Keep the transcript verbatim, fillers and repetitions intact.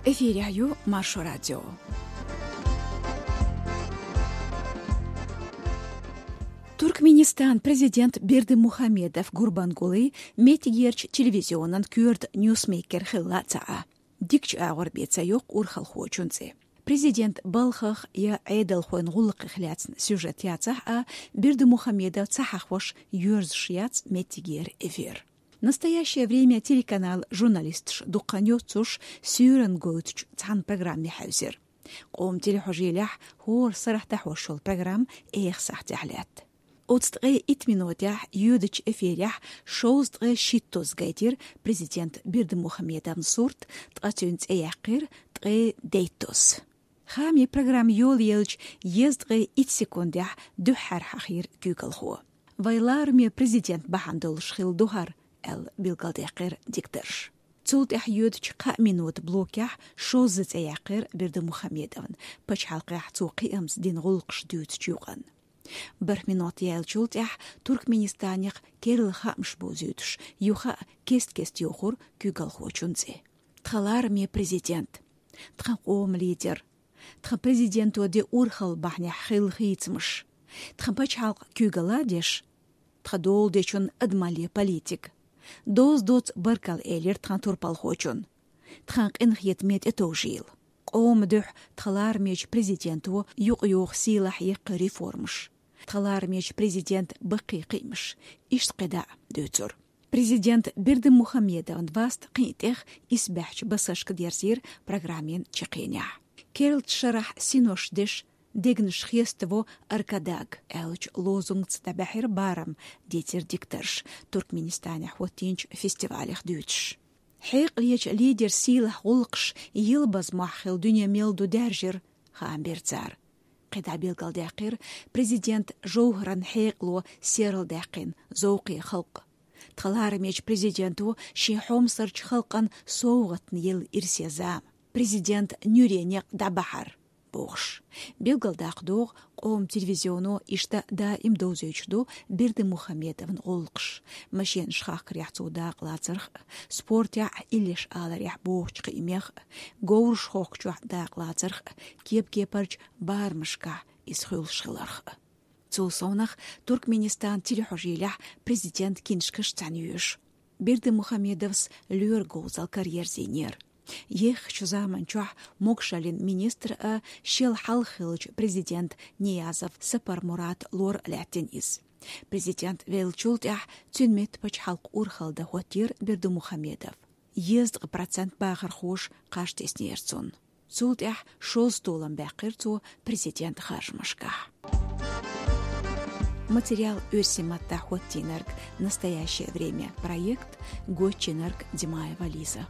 Эфирехь ю Маршо радио. Туркменистан президент Бердымухамедов Гурбангулы меттигерчу телевизионан коьрта ньюсмейкер хилла ца Ӏа. Дикачу агӀор бен ца йоккху урхалхочун цӀе. Президент балхах я Ӏедалхойн гӀуллакхех лаьцна сюжет яцахь а, Бердымухамедов ца хьахош йоьрзуш яц меттигера эфир. «Настоящее время» телеканал журналисташ дукха йоццуш суьйранна гойтучу цхьана программе хьаьвзира. Къоман телехьожийлехь хӀора сарахь дӀахьош йолу программа эха сахьтехь лаьтта. Оцу ткъе итт минотехь йоьдучу эфирехь шовзткъе шиттозза гайтира президент Бердымухамедовн сурт, ткъа цуьнан цӀе яьккхира ткъе дейттозза. Хаамийн программа йолаелча, езткъе итт секундехь дуьххьара хьахийра куьйгалхо. «Вайн ларамечу президентан бахьана долуш хилла ду хӀара», — аьлла билгалдаьккхира дикторша. Цул тӀаьхьа йоьдучу кхаа минотан блокехь шозза цӀе яьккхира Бердымухамедовн, пачхьалкхехь цо кхиамца дина гӀуллакхаш дуьйцучу юкъанна. БархӀ минот яьллачул тӀаьхьа Туркменистанех керла хаамаш бовзуьйтуш, юха а кест-кеста йохура куьйгалхочун цӀе. Тхан ларамечу президент, тхан къоман лидер, тхан президенто ден урхалла бахьанехь хилла хийцамаш, тхан пачхьалкх куьйгалла а деш, тхан дола дечун адамалле политика. Доза доцу баркалла элира тхан турпалхочун, тхан къинхетаме тӀетовжийла. Къоман дуьхьа тхан ларамечу президенто юкъайоху сийлахь яккхи реформаш, тхан ларамечу президентан баккхий кхиамаш, иштта кхидӀа а дуьйцура. Президент Бердымухамедовн васт кхин а тӀех исбаьхьчу басашка дерзийра программин чаккхенехь. Керлачу шарахь синош деш, дегнаш хеставо «Аркадаг» аьллачу лозунгца дӀабаьхьира барам, дийцира дикторша Туркменистанехь хӀоттийначу фестивалех дуьйцуш. Хьекъалечу лидеран сийлахь гӀуллакхаш йилбаза мохь хилла дуьне мел ду даьржира, хаам бира цара. КхидӀа билгалдаьккхира президентан жовхӀаран хьекъало серладаьккхина зовкхе халкъ. Тхан ларамечу президенто шен хьомсарчу халкъана совгӀатна елла ирсе зама. Президентан нуьре некъ дӀабахьара, бохуш. Билгалдаккха догӀу къоман телевизионо иштта даим довзуьйтуш ду Бердымухамедовн гӀуллакхаш, машенаш хахкарехь цо дакъалацарх а, спортехь а, иллеш аларехь бохучу кхиамех а, говраш хохкучохь дакъалацарх а, кеп-кепарчу барамашкахь иза хуьлуш хиларх а. Цул совнах Туркменистанан телехьожийлехь президентан киншкаш цхьаьна йоьшу. Бердымухамедовс лоьран говзалла караерзийнера. Еххачу заман чохь могушаллин министр а, шел хьалха хиллачу президент Ниязов Сапармурат лор а лаьттина иза. Президент веллачул тӀаьхьа цуьнан метта пачхьалкх урхалла дан хӀоттийра Бердымухамедов. Дезткъа процент бахархоша кхаж теснера цунна. Цул тӀаьхьа шозза толам баьккхира цо президентан харжамашкахь. Материал оьрсийн маттахь хӀоттийнарг «Настоящее время» проект, гочйинарг Димаева Лиза.